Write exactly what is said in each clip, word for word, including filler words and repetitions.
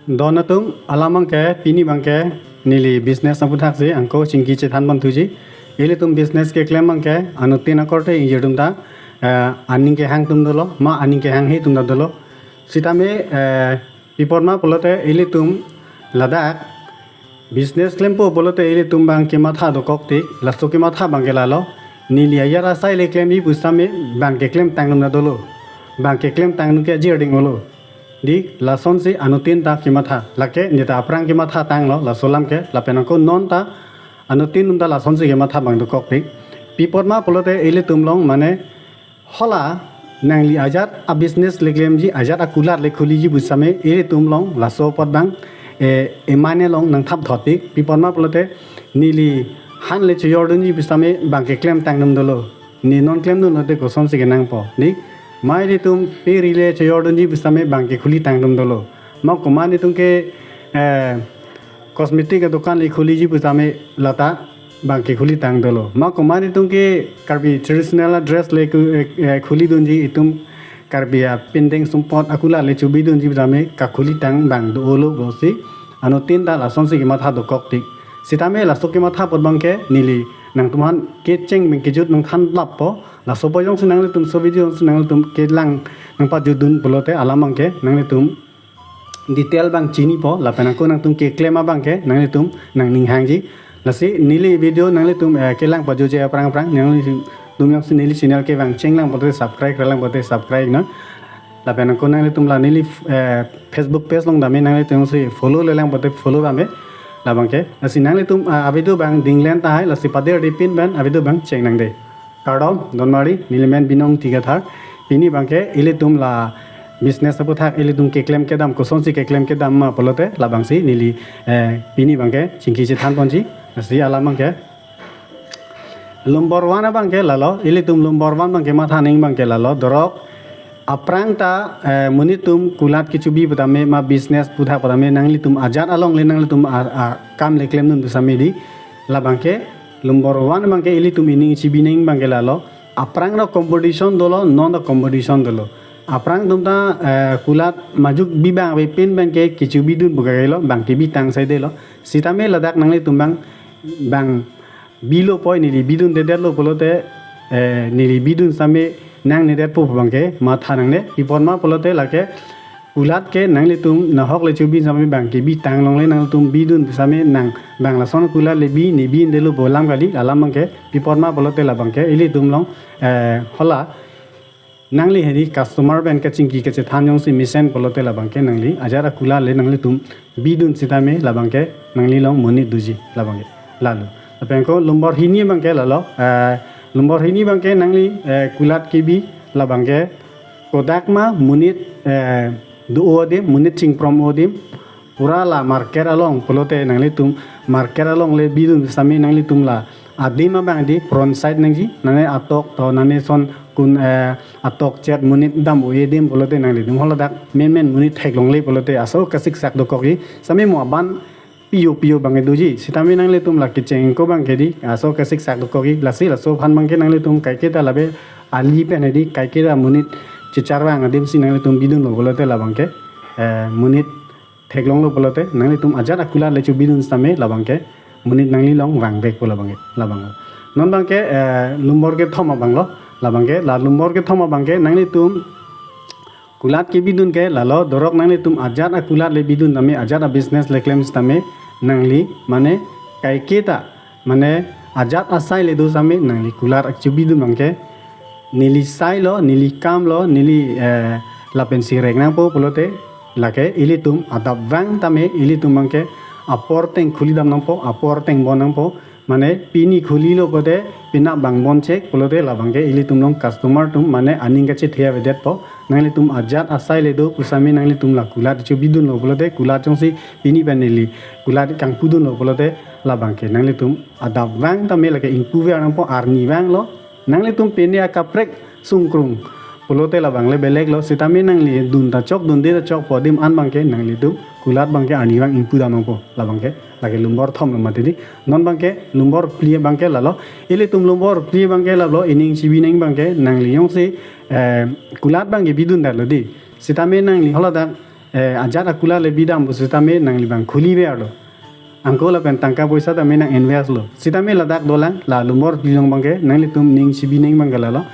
Don atum, alam abangke pini abangke neli business aputhaksi ako chingki chethan pon thuji. Ilitum business keklem abangke anuttin akorte ingjir atum ta, eh, aning kehang atum dolo, ma aning kehanghe atum ta dolo. Sitame, eh, pi apot ma pulote ilitum ladak business klempo pulote ilitum abang kematha dokok tik, laso kematha abangke lalo. Neli ajat asai le klemji pusitame abang keklem tang atum ta dolo. Abang keklem tang atum ke ajir ding olo. Di lasonsi anuttin ta kematha. Lake neta aphrang kematha tanglo, laso alam ke, lapen ako non ta anuttin atum ta lasonsi kematha abang dokok tik. Pi apot ma pulote ilitum along mane hala nangli ajat a business le klemji, ajat akulat le khuliji pusitame ilitum along laso apot abang, eh, emane along nangthap thot tik. Pi apot ma pulote neli han le chojordunji pusitame abang keklem tang atum dolo. Ne non klemdunlote kosonsi kenangpo. Di ma ilitum peri le chojordunji pusitame abang kekhuli tang atum dolo. Ma komat itum ke, eh, cosmetic adokan le khuliji pusitame lata abang kekhuli tang dolo. Ma komat itum ke Karbi traditional dress le ku-, eh, eh, khulidunji, itum Karbi apindeng sumpot akulat le chobidunji pusitame kakhuli tang abang do olo pusi anuttin ta lasonsi kematha dokok tik. Sitame laso kematha apot abangke neli nangtumphan kecheng pen kejut nangthan lappo. Laso apot jongsi nanglitum, so video jongsi nanglitum kelang nangpajutdun pulote alam abangke nanglitum detail abang chinipo, lapen ako nangtum keklem abangke nanglitum nangning hangji. Lasi neli video nanglitum, eh, kelang pajutji aphrang aphrang, nanglitum jongsi neli channel kevang chenglang pulote, subscribe relang pulote subscribe non. Lapen ako nanglitum la neli, eh, Facebook page along tame nanglitum jongsi follow lelang pulote follow tame. Labangke, lasi nanglitum, ah, avideo abang dinglen tahai, lasi pader di pin pen avideo abang chengnang de. Kardom, donmari, neli men Binong Tigathar. Pini abangke ilitum la business aputhak ilitum keklem kedam, kosonsi keklem kedam ma pulote labangsi neli, eh, pini abangke chingki chethan ponji. Lasi alam abangke, number one abangke lalo, ilitum number one abangke matha ning abangke lalo, dorok aphrang ta, eh, monit atum kulat kechobi putame ma business aputhak putame nanglitum ajat along le nanglitum a, a, kam le klemdun pusitame di. Labangke number one abangke ilitum ining chibi ning abangke lalo. Aphrang ta competition dolo, non ta competition dolo. Aphrang atum ta, eh, kulat majok bi abang avepin abangke kechobidun pu kagelo, abang kebi tang saidelo. Sitame ladak nanglitum abang, abang bilo poi, neli bidundedetlo pulote, eh, neli bidun sitame nangnedetpo abangke matha nangne. Pi apot ma pulote lake kulat ke nanglitum nahok le chobi sitame abang kebi tang longle, nanglitum bidun sitame nang abang lason kulat le bi, ne bindetlo pu alam kali, alam abangke. Pi apot ma pulote labangke ilitum along, eh, hala nangli hedi customer pen kachingki kachethan jongsi mesen pulote labangke nangli ajat akulat le nanglitum bidun sitame labangke nangli along monit doji labangke. Lalo. Lapen ako number hini abangke lalo, eh, number hini abangke nangli, eh, kulat kebi labangke kodak ma monit, eh, do-o adim, monit chingprom-o adim, pura la market along pulote nanglitum market along le bidun sitame nanglitum la adim abang di front side nangji, nane atok to nane son kun, eh, atok chet monit dam-o adim pulote nanglitum haladak menmen monit theklongle pulote aso kasiksak dokokji, sitame mo aban piyo piyo abang doji, sitame nanglitum la kecheng ako abangke di aso kasiksak dokokji. Lasi laso aphan abangke nanglitum kaiketa labe ali pen hedi kaiketa monit chechar abang adimsi nanglitum bidunlo pulote labangke, eh, monit theklonglo pulote nanglitum ajat akulat le chobidun sitame labangke monit nangli along vangvekpo labangke, labanglo. Non abangke, eh, number kethom abanglo, labangke la number kethom abangke nanglitum kulat kebidun ke lalo, dorok nanglitum ajat akulat le bidun tame, ajat a business le klem sitame nangli mane kaiketa mane ajat asai le do sitame nangli kulat chobidun abangke neli sailo, neli kamlo, neli, eh, lapensi rek nangpo pulote lake ilitum adap vang tame ilitum abangke apor ateng khulidam nangpo, apor ateng bon nangpo. Mane pini khulilo pulote penap abang bon chek pulote labangke ilitum along customer atum mane aning kachethe avedetpo. Nanglitum ajat asai le do pusitame nanglitum la kulat chobidunlo pulote, kulat jongsi pini pen neli kulat kangpudunlo pulote labangke nanglitum adap vang tame lake ingpuver nangpo, arni vanglo. Nanglitum pine akaprek sungkrung pulote labang le beleklo, sitame nangli dun ta chok, dunde ta chokpo adim an abangke nanglitum kulat abangke arni vang ingpudam nangpo labangke. Lake number thomlo mati di. Non abangke number phli abangke lalo. Ilitum number phli abangke lalo, ining chibi ning abangke nangli jongsi, eh, kulat abangke bidundetlo di. Sitame nangli haladak eh, ajat akulat le bidam pusitame nangli abang khuli ver lo. Angko lapen tangka poisa tame nang invest lo. Sitame ladak dolang, la lumbor phli along abangke nanglitum ning chibi nangji abangke lalo.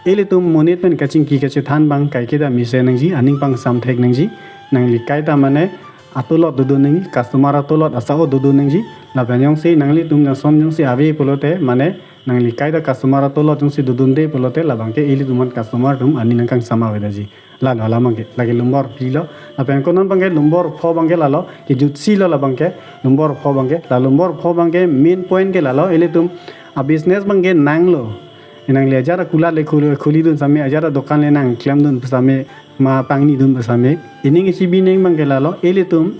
Ilitum monit pen kachingki kachethan abang kaiketa mesen nangji, aning pangsam thek nangji. Nangli kaita mane atolot dodun nangji, customer atolot asao dodun nangji. Lapen jongsi nanglitum lason jongsi ave pulote mane nangli kaita customer atolot jongsi dodunde pulote labangke ilitum an customer atum aning nangkangsam avedetji. Lalo alam abangke, lake lumbor phli lo. Lapen ko non abangke lumbor pho abangke lalo, kejutsi lo labangke, lumbor pho abangke, la lumbor pho abangke main point ke lalo, ilitum a business abangke nanglo. Nangli ajat akulat le khuli, khulidun same, ajat adokan le nangklemdun same, ma pangnidun same. Ining chibi nangji abangke lalo, ilitum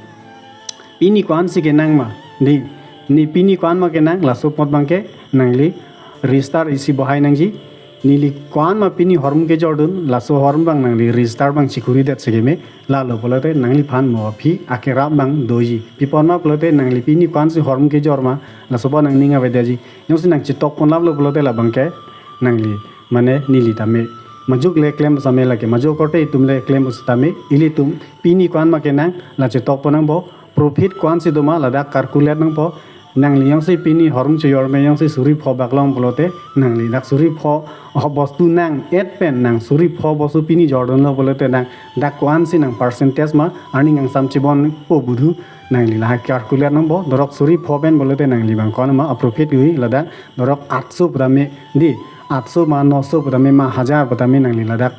pini ko-ansi kenang ma, di, ne pini ko-an ma kenang, laso apot abangke nangli register isi bohai nangji. Neli ko-an ma pini hormu kejordun, laso hormu abang nangli register abang chikuridet sekeme. Lalo pulote nangliphan mo aphi akerap abang doji. Pi apot ma pulote nangli pini ko-ansi hormu kejor ma, laso apot nangning avedetji. Jongsi nangchetok ponlaplo pulote labangke nangli mane neli tame majok le klem same, lake majok korte itum le klem sitame, ilitum pini ko-an ma kenang, la chetok pon nangpo, profit ko-ansi doma ladak calculate nangpo. Nangli jongsi pini hormu chejor me jongsi suri pho bak long pulote, nangli dak suri pho, oh, bostu nang-et pen nang suri pho bostu pini jordunlo pulote nang dak ko-ansi nang percentage ma earning kangsam chibonpo pu do, nangli lahai calculate nangpo. Dorok suri pho pen pulote nangli abang ko-an ma a profit gui, ladak dorok atso putame, di, atso ma noso putame ma hajar putame nangli ladak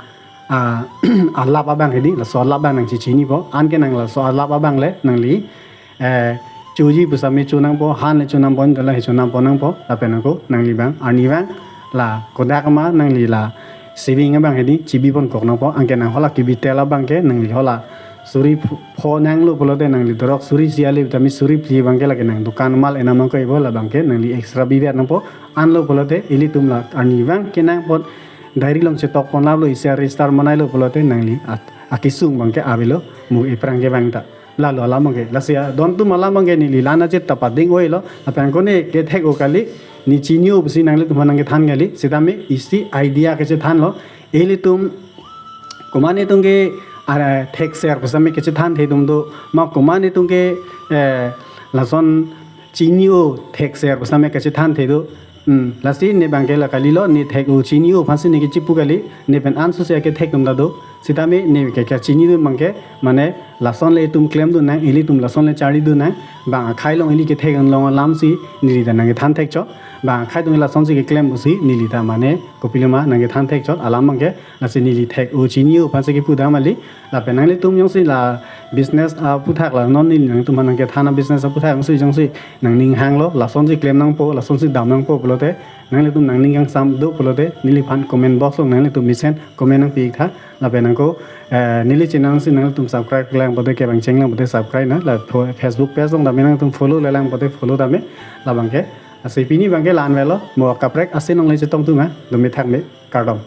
a, alap abang hedi, laso alap abang nangchichinipo. Anke nang laso alap abang le nangli, eh, choji pusitame cho nangpo, han le cho nangpo, dola he cho nangpo nangpo, lapen ako nangli abang arni abang la kodak ma nangli la saving abang hedi chibi pon kok nangpo. Anke nang hala kebi tel abangke nangli hala suri pho, pho nanglo pulote nangli dorok suri isi ale putame suri phli abangke lake nang dokan mal enam angko ibo, labangke nangli extra bivet nangpo. Anlo pulote ilitum la arni abang kenang apot diary along chetok ponlaplo, isi register manailo pulote nangli at, akesung abangke avelo, mo ephrang ke abang ta. Lalo alam abangke, lasi adon atum alam abangke neli la-an ajat ta pading oilo, lapen ko ne kethek-o kali, ne chini-o pusi nanglitum aphan nangkethan kali, sitame isi idea kachethanlo, ilitum komat netum ke, ah, thekser pusitame kachethan thedung do, ma komat netum ke, eh, lason chini-o thekser pusitame kachethan thedo. Hmm, lasi ne abangke la kalilo, ne thek-o chini-o aphansi ne kechipu kali, ne pen anso si akethek atum ta do. Sitame ne ke kachinidun abangke, mane lason le itum klemdun nang, ilitum lason le charlidun nang, bang akhei along ili kethek anlong alamsi neli ta nangkethan thekchot. Bang akhei atum lasonsi keklem pusi neli ta mane kopiloma nangkethan thekchot, alam abangke. Lasi neli thek-o chini-o aphansi kepu dam kali. Lapen nanglitum jongsi la business aphuthak la non neli nangtum aphan nangkethan a business aphuthak jongsi jongsi nangning hanglo, lasonsi klem nangpo, lasonsi dam nangpo pulote, nanglitum nangning kangsam do pulote neliphan comment box along nanglitum mesen comment nangpi-ik tha. Lapen ako, eh, neli channel si nanglitum subscribe lang pote, kevang cheng lang pote subscribe nang, la fo-, Facebook page along tame nangtum follow le lang pote follow tame, labangke. Lasi pini abangke la-an avelo, mo kaprek ason along le chetongthu ma, dome thakme, kardom.